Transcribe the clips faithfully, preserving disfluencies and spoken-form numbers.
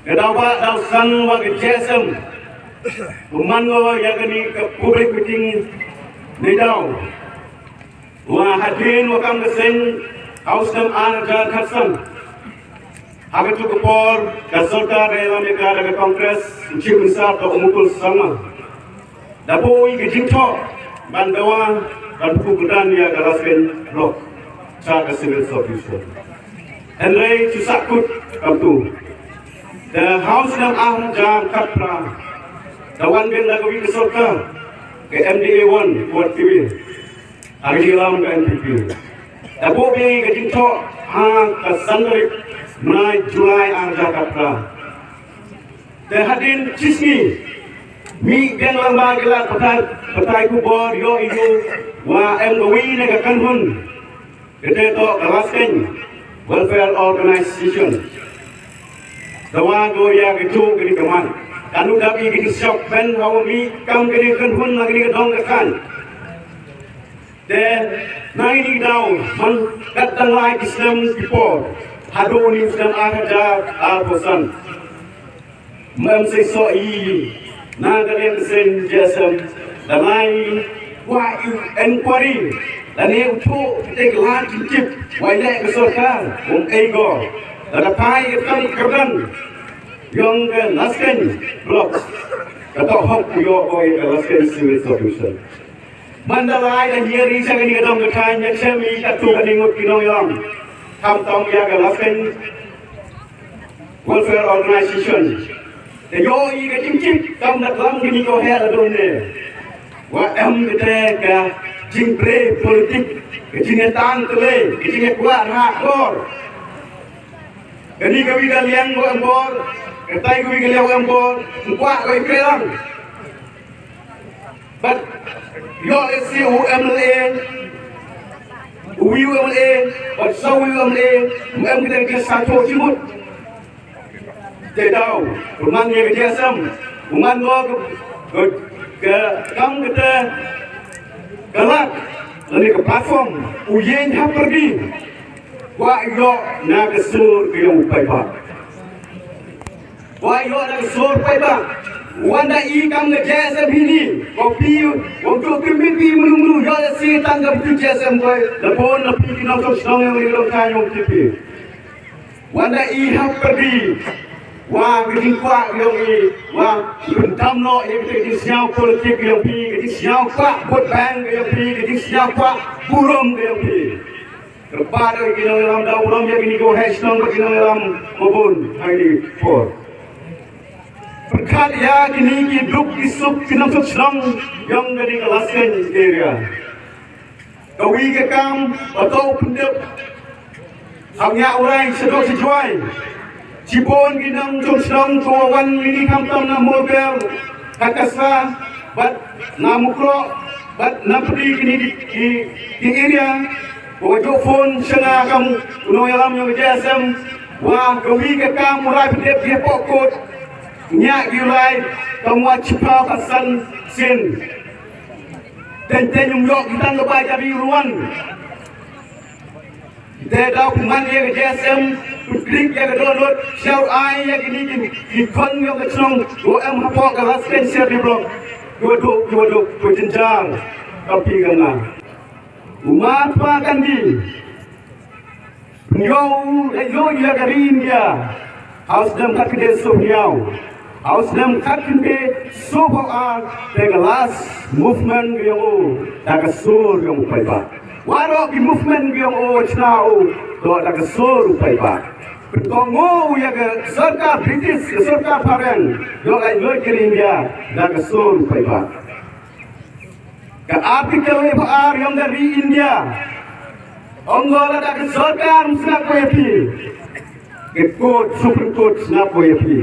Ka daw ba daw san wa ka J S M u man ngo ïa kane ka public meeting ne daw wa hadien wa kam ka seng ha u snem ar hajar khatsan. Ha katu ka por ka sorkar ka ïalam ïa ka da ka Congress, u Chief Minister ka u Mukul Sangma. Da buh ïa ka jingthoh ban dawa ban pynkup kyrdan ïa ka Laskeiñ Block sha ka Civil Sub Division. Hynrei shu sah kut kam tu. Da ha u snem ar hajar khatphra da wan biang da ka wi ka sorkar ka M D A one Kuat Kiwi ha ka jingïalam ka N P P. Da buh biang ïa ka jingthoh ha ka san tarik bnai July ar hajar khatphra. Te hadien shi sngi mih biang lang ba ki lad pathai, pathai khubor ïoh ïa u wa em ka wi ne ka kynhun, kata toh ka Laskeiñ Welfare Organization. Dawa ko ïa ka juk kane ka mat, kan u dap ïa ka jingshoh ben ha u mih kam kane ka kynhun na kane ka dong ka thaiñ. Te na kine ki daw man kat dang lai ki snem ki por haduh une u snem ar hajar arphew san. Mem seisoh i na ka liang ka seng J S M da lai kwah ïa u inquiry lane u thuh kita ki lad jingtip wa ïaleh ka sorkar um ei ko. Da ka thaiñ ka kam ka kyrdan yong ka Laskeiñ Block, ka toh hok u ïoh ko ïa ka Laskeiñ Civil Sub Division. Man da lai da hiar i sha kane ka dong ka thaiñ, ïa shem i katto katne ngut ki nongïalam khamtam ïa ka Laskeiñ Welfare Organization. Te ïoh i ka jingtip kam da klam kine ko heh la dong ne wa em kata ka jingtrei politik, ka jingïatang tlei, ka jingïakwah rah bor. Kane ka wi ka liang ko em bor, katai ka wi ka liang ko em bor, kwah ko i trei lang. Bad ïoh lehse u M L A, u wi u M L A, bad saw wi u M L A, u M kata ka sa thoh jingmut. Te daw pynman ïa ka J S M, pynman mo ka, ka, ka kam kata ka lad lane ka platform u ïeng ha pyrdi. Kwah ïoh na ka sur ka ïong u paidbah. Kwah ïoh na ka sur paidbah. Wan da i kam ka J S M hini. Ko phi, ko phi, phi, phi, menu, menu, ïoh da si tang ka phi J S M ko. Da pon na phi ki nongshong shnong ïong i long ka ïong ki phi. Wan da i ha pyrdi. Wa ka jingkwah ïong i. Wa pyndam noh ïa ka jingsngew politik ïong phi, ka jingsngew kwah vote bank ïong phi, ka jingsngew kwah burom ïong phi. Kyrpad ïa ki nongïalam da burom ïa kine ko heh shnong bad ki nongïalam babun ha kine ki por. Pyrkhat ïa kine ki duk ki suk ki nongshong shnong ïong kane ka Laskeiñ area. Ka wi ka kam ba to pyndep. Hap ngiah u rai sha dok sha jwai. Shibun ki nongshong shnong ko wan kine khamtam na Mawkyrwat, ha Kasar bad na Mukroh bad na pyrdi kine ki, ki, ki area. Ko ju phone sha nga kam u nongïalam ïong ka J S M wa ka wi ka kam u rai pyndep ki hapoh kot. Ngiah ki u rai kam wa chiphaw ka san sien. Teng teng ym ïoh ki tang ka bai ka ri ruan. Te daw pynman ïa ka J S M, pynkhreh ïa ka dohnud, sha u ai ïa kine ki, ki khon ïong ka chnong, ko em hapoh ka Laskeiñ Sierdi Block, ko duk, ko duk, ko jynjar, ka phi ka nga. U ma tpa kan di, pynïoh u, eh, ïoh ïa ka ri India, ha u snem khatkhyndai spah hynñiew. Ha u snem khatkhyndai spah ar, te ka last movement ka ïong u, da ka sur ïong u paidbah. Waroh ki movement ka ïong u, chna u, to da ka sur u paidbah. Pynkohnguh ïa ka sorkar British, ka sorkar phareng, ïong ai loi ka ri India, da ka sur u paidbah. Ka Article laiphew ar ïong ka ri India. Ong ko lada ka sorkar ym sngap ko ïa phi, ka court, Supreme Court sngap ko ïa phi.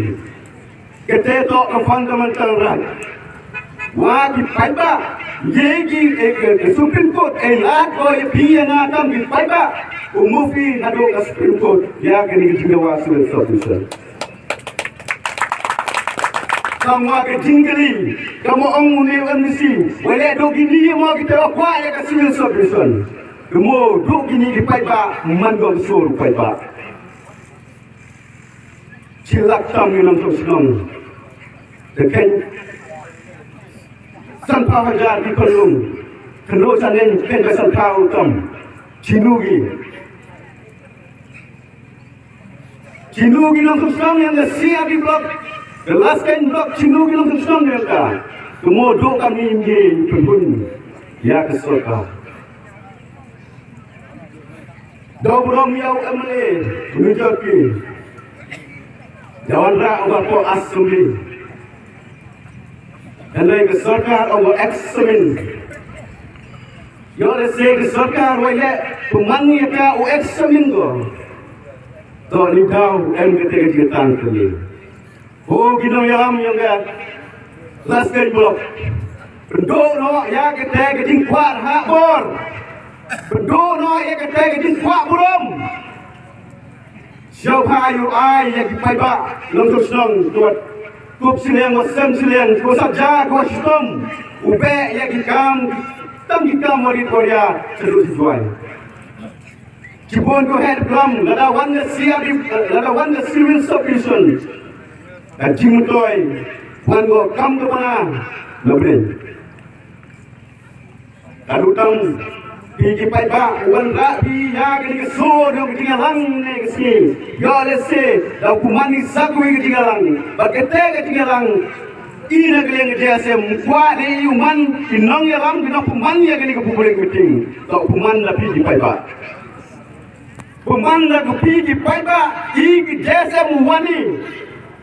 Kata toh ka fundamental right. Wa ki paidbah, ïa ki, eh, ka, ka Supreme Court, eh, lad ko ïa phi ïa nga kam ki paidbah. U move phi naduh ka Supreme Court, ïa kane ka jingdawa civil submission. Tangwa ka jingkylli, ka ma ong une u M D C, wa leh duh kine mo kita wa kwah ïa ka civil submission. Ka mo duh kine ki paidbah, man dong sur paidbah. Shi lak tam ngi nongshong shnong. Te kheiñ sanphew hajar ki khonlung. Khynroo shaneng kheiñ ka sanphew tam. Shinu ki. Shinu ki nongshong shnong ïa ka C R D block. Ka Laskeiñ block shinu ki nongshong shnong ïa ka. Ka mo duk kami ngi pynbun ïa ka sorkar. Dei burom ïa u M L A u New York ki. Ïa wanrah u ba poh assembly. Hynrei ka sorkar u ba examine. Ïoh lehse ka sorkar wa ïa pynman ïa ka u examine ko. To ni daw em kata ka jingtang kali. Ko ki nongïalam ïa ka Laskeiñ block. Pynduh noh ïa kata ka jingkwah ha bor. Pynduh noh ïa kata ka jingkwah burom. Shuwa ïa u ai ïa ki paidbah nongshong shnong, to kup shiliang, wa sem shiliang, to sa ja, to shitom. U beh ïa ki kam, tam ki kam wa rit wa ria, sha duh sha jwai. Shibun ko heh klam, lada wan ka C R D, lada wan ka civil subdivision. Ka jingmyntoi, wan ko kam ka bana, na bneng. Ka dei tang phi ki paidbah, wanrah phi ïa kane ka sur, ïa ka jingïalang ne ka sngi. Ïoh lehse da u pynman ïa sa kawei ka jingïalang. Bad kata ka jingïalang, i na ka liang ka J S M, kwah ne i u man, ki nongïalam ki nongpynman ïa kane ka public meeting. Da u pynman da phi ki paidbah. Pynman da ka phi ki paidbah, i ki J S M u wan i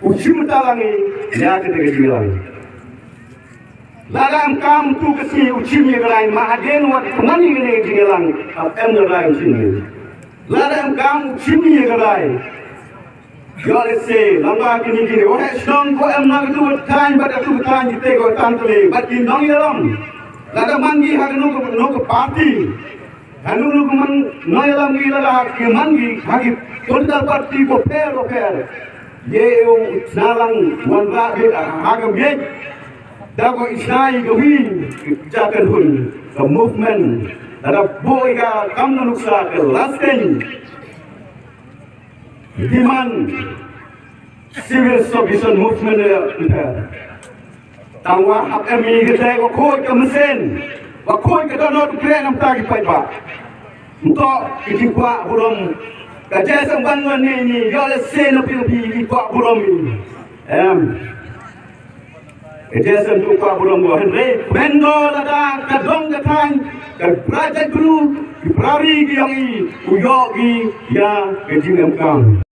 u shim bynta lang i ïa kata ka jingïalang. Lada em kam tu ka sngi u shim ïa ka rai, ma hadien wat pynman ïa kane ka jingïalang, hap em da rai u shim ïa. Lada em kam u shim ïa ka rai. Ïoh lehse, lada kine kine, wa heh shnong ko em na ka tu ka thaiñ, bad ka tu ka thaiñ, kite ko tang kali, bad ki nongïalam. Lada man ki ha kano ka, kano ka party. Hanu nu kumang noi lam ngi lada ki man ngi ha ki political party ko pher ko pher. Ye u chna lang wanrah bit ha ka miej. Da ko i chna i ka wi, ka kan hun, ka movement. Da da boi ka kam na nuksa ka Laskeiñ. Demand civil subdivision movement ïa pher. Tang wa hap em i kata wa khuid ka mynsiem, wa khuid ka dohnud u kren namar ki paidbah. Nto ki jingkwah burom. Ka J S M ban wan ni ni, ïoh lehse na phi phi ki kwah burom ni. Em. Ka J S M tu kwah burom ko. Hynrei pynban lada ka dong ka thaiñ, ka pra jaitbynriew, ki pra ri ki ïong i, u ïoh ki ïa ka jingem kam.